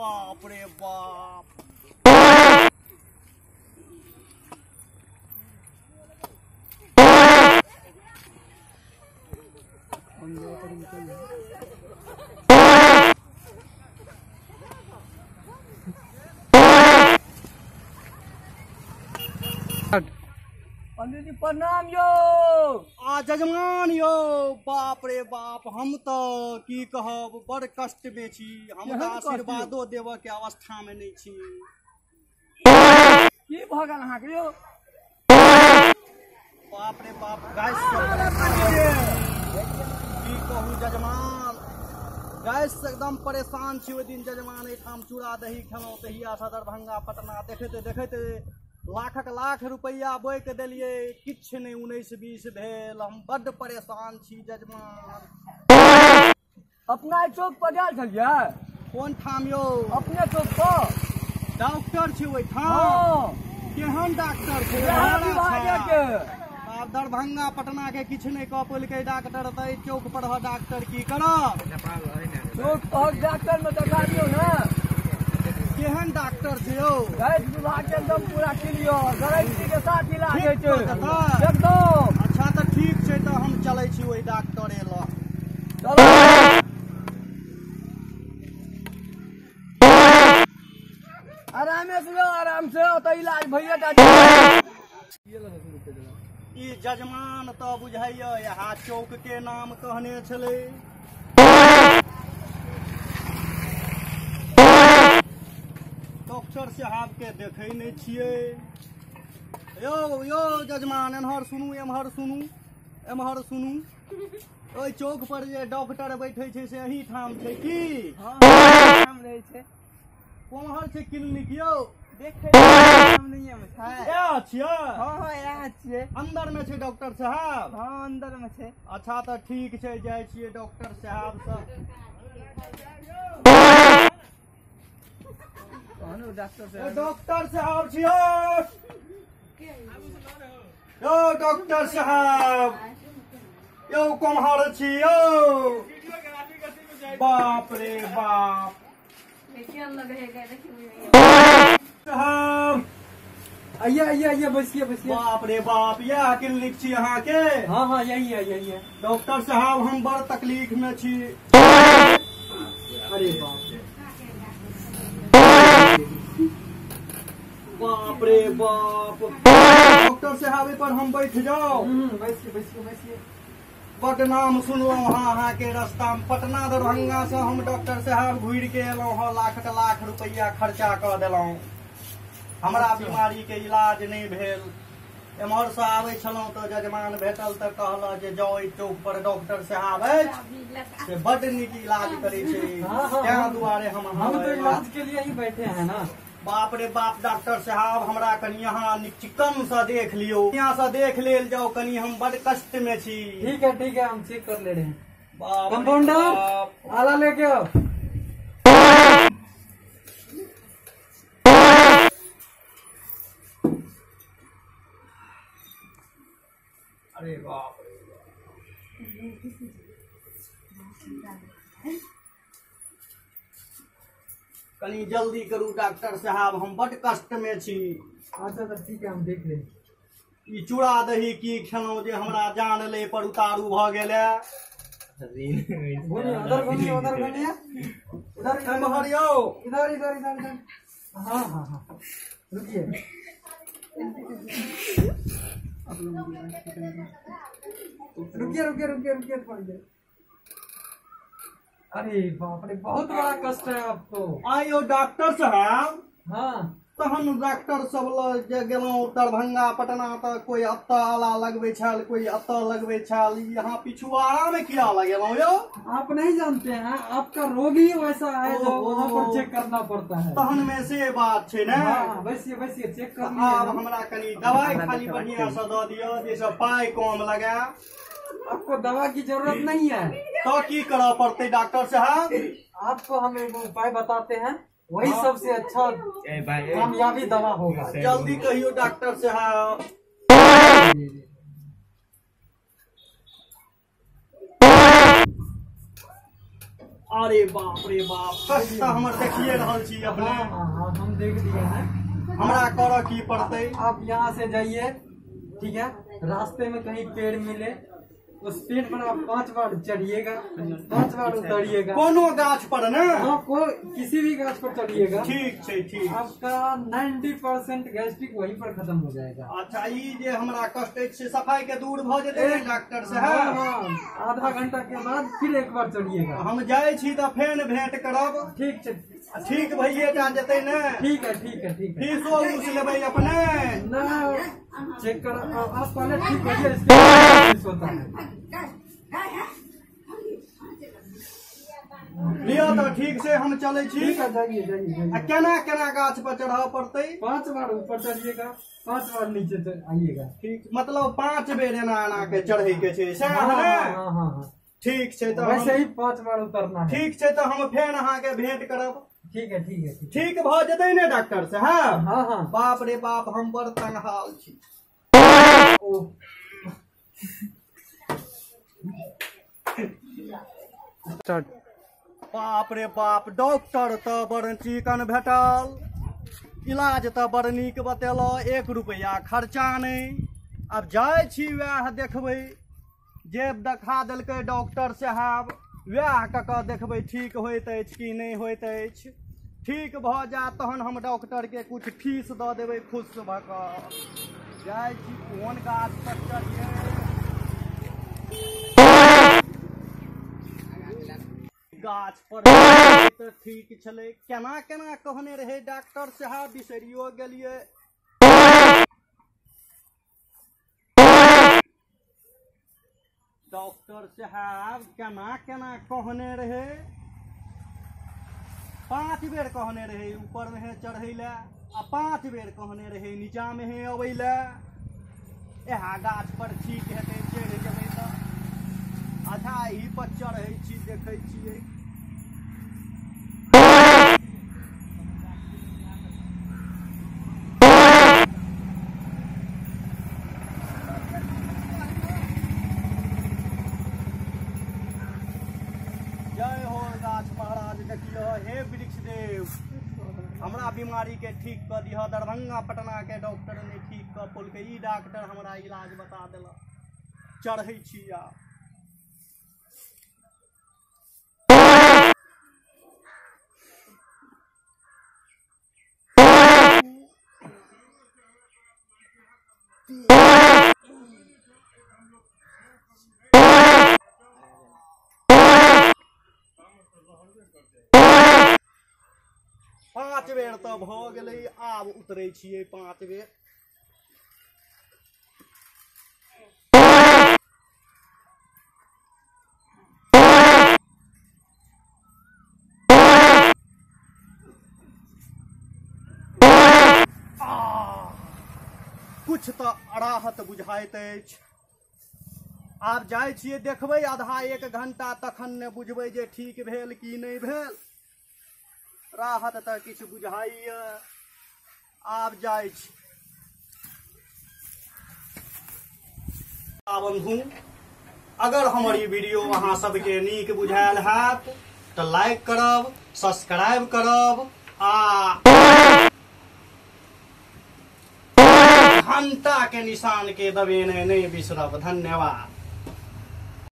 बाप रे बाप। पंडित जी प्रणाम यो। आ जजमान यो, बाप रे बाप, हम तो की कहब, बड़ कष्ट में छी हम, तऽ आशीर्वादो देबऽ के अवस्था में नहीं छी। की भऽ गेल अहाँके यो? बाप रे बाप, गैस की कहू जजमान, गैस एकदम परेशान छी। ओहि दिन जजमान एहिठाम चूड़ा दही खेलहुँ, तहिया से दरभंगा पटना देखैत देखैत लाखक लाख रुपैआ बोइक देलियै, किछु नहि 19-20 भेल। हम बड्ड परेशान छी जजमान। अपना चौक पर गेल छलियै? कोन ठाम यौ? अपने चौक पर डॉक्टर छै ओहिठाम? केहन डॉक्टर छै? आब दरभंगा पटना के किछु नहि कऽ पेलकै डॉक्टर, तऽ एहि चौक पर डॉक्टर की करब? चौक पर डॉक्टर में देखा दियौ ने। केहन डॉक्टर छै यौ? गैस विभाग के एकदम पूरा क्लियर, गारंटी के साथ इलाज होइ छै एकदम। अच्छा तऽ ठीक छै, तऽ हम चलै छी ओहि डॉक्टरे लग। चलो आरामे से जाओ, आराम से, ओतऽ इलाज भइए जायत। ई जजमान तऽ बुझाइया यहाँ चौक के नाम कहने छलै। डॉक्टर साहब के देखै नहि छियै। यौ यौ जजमान, एम्हर सुनू, एम्हर सुनू, एम्हर सुनू। ओहि चौक पर जे डॉक्टर बैठे छै से एही ठाम छै की? ठाम रहै छै। कोम्हर छै क्लिनिक यौ? देखै सामनेमे छै। इएह छियै? हँ हँ इएह छियै। अंदर में छै डॉक्टर साहब? हँ अंदर में छै। अच्छा तऽ ठीक छै, जाइ छियै डॉक्टर साहब से। डॉक्टर साहब छियै यौ? डॉक्टर साहब यौ, कोम्हर छी यौ? बाप रे बाप। साहब आइए आइए आइए, बैसिए बैसिए। बाप रे बाप, यह क्लिनिक छी अहाँके? हाँ हाँ यही है, यही है। डॉक्टर साहब हम बड़ तकलीफ में छी। अरे बाप रे बाप रे बाप। डॉक्टर साहब पर हम बैठ जाओ? बैसिए बैसिए बैसिए। बड नाम सुनलहुँ हँ अहाँके रास्ता में, पटना दरभंगा से हम डॉक्टर साहब घुरि के एलहुँ हँ, लाख लाख रुपैआ खर्चा कऽ देलहुँ, हमरा बीमारी के इलाज नहि भेल। एम्हर से आबै छलहुँ तऽ जजमान भेटल तऽ कहल जे जाउ एहि चौक पर डॉक्टर साहब अछि से बड नीक इलाज करै छै, तें दुआरे हम तो इलाज के लिए ही बैठे हैं ना। बाप रे बाप डॉक्टर साहब, हमरा कनि अहाँ चिकन से देख लियौ, यहाँ से देख लेल जाओ कनि, हम बड कष्ट में छी। ठीक है ठीक है, हम चेक कर ले रहे हैं। कंपाउंडर आला लेके आओ। अरे बाप रे, कनि जल्दी करू डॉक्टर साहब, हम बड कष्ट में छी। अच्छा तो ठीक है, हम देख ले। ई चूड़ा दही की खेलहुँ जे हमरा जान ले पर उतारू भऽ गेल। उधर घूमिए, उधर घूमिए, उधर एम्हर यौ, इधर इधर इधर इधर। हाँ हाँ हाँ रुकिए, रुकिए रुकिए रुकिए रुकिए थोड़ी देर। अरे बाप रे, बहुत बड़ा कष्ट है आपको। आइयो डॉक्टर साहब। हाँ तहन डॉक्टर सब लग जे गेलहुँ दरभंगा पटना तऽ कोई एतऽ आला लगबै छल, कोई एतऽ लगबै छल, यहाँ पिछुआरा में किया लगेलहुँ यौ? आप नहीं जानते हैं, आपका रोग ही वैसा है जो वहाँ पर चेक करना पड़ता है। तहन में से बात छै ने। हाँ, बैसिए बैसिए, चेक कर। आब हमरा कनि दवाई खाली बढ़िया से दऽ दिअ जाहिसँ पाइ कम लगे। आपको दवा की जरूरत नहीं है। तो की करऽ पड़तै डॉक्टर साहब? आपको हम एक उपाय बताते हैं, वही सबसे अच्छा कामयाबी दवा होगा। जल्दी कहियो डॉक्टर साहब। अरे बाप रे बाप, कष्ट तऽ हमर देखिए रहल छी अपने। हाँ हाँ, हम देख लिए हैं। हमरा करऽ की पड़तै? आप यहाँ से जाइए, ठीक है, रास्ते में कहीं पेड़ मिले उस पेड़ पर आप 5 बार चढ़िएगा, 5 बार उतरिएगा। कोनो गाछ पर ने? हाँ, किसी भी गाछ पर चढ़िएगा। ठीक छै, ठीक। आपका 90% गैस्ट्रिक वहीं पर खत्म हो जाएगा। अच्छा, ई जे हमरा कष्ट अछि से सफाई के दूर भऽ जेतै ने डॉक्टर साहब? हाँ, आधा घंटा के बाद फिर एक बार चढ़िएगा। हम जाइ छी तऽ फेन भेंट करब। ठीक छै। ठीक भइए टा जेतै ने? ठीक है, ठीक है, ठीक है। फीसो उस लेबै अपने? ना, चेक कर, आप पहले ठीक हो जाइए, इसके बाद फीस होता है। लिअ तऽ ठीक से हम चलै छी। ठीक है, जाइए जाइए जाइए। आ केना केना गाछ पर चढ़ऽ पड़तै? 5 बार ऊपर चढ़िएगा, 5 बार नीचे आइएगा। ठीक, मतलब 5 बेर एना एना के चढ़ै के छै, सएह हाँ ने? हाँ हाँ हाँ। ठीक छै तऽ वैसे ही 5 बार उतरना है। ठीक छै तऽ हम फेर अहाँके भेंट करब। ठीक है, ठीक है, ठीक। ठीक भऽ जेतै ने डॉक्टर साहब? हाँ हाँ। बाप रे बाप, हम बड़ तंगहाल छी। बाप रे बाप, डॉक्टर तऽ बड़ चिकन भेटल, इलाज तऽ बड़ नीक बतेलक, 1 रुपैआ खर्चा नहि। आब जाइ छी वएह देखबै, जे देखा देलकै डॉक्टर साहब वएह कऽ कऽ देखबै ठीक होइत अछि कि नहि होइत अछि। ठीक भऽ जायत तहन हम डॉक्टरके किछु फीस दऽ देबै खुश भऽ कऽ। जाइ छी कोन गाछ पर चढ़ियै। गाछ पर तऽ ठीक छलै, केना केना कहने रहै डॉक्टर साहब, बिसरियो गेलियै। डॉक्टर साहब केना केना कहने रहै, 5 बेर कहने रहै ऊपर में है चढ़ै लए, आ 5 बेर कहने रहै नीचा में है अबै लए। इएह गाछ पर ठीक हेतै, चढ़ि जेबै तऽ। अच्छा, एहि पर चढ़ै छी, देखै छियै। जय हो गाछ महाराज, देखियो हे वृक्ष देव, हमरा बीमारी के ठीक कऽ दिह। दरभंगा पटना के डॉक्टर ने ठीक कऽ पौलकै, ई डॉक्टर हमरा इलाज बता देलक। चढ़ै छी आब। पाँच बेर तऽ भऽ गेलै, आब उतरै छियै 5 बेर। कुछ तऽ राहत बुझाइत अछि। आब जाइ छियै, देखबै आधा 1 घंटा, तखन ने बुझबै जे ठीक भेल कि नहि भेल। राहत तऽ किछु बुझाइए। आब जाइ छी। बंधु, अगर हमर ई वीडियो अहाँ सबके नीक बुझायल हैत तऽ लाइक करब, सब्सक्राइब करब आ घंटा के निशान के दबेने नहि बिसरब। धन्यवाद।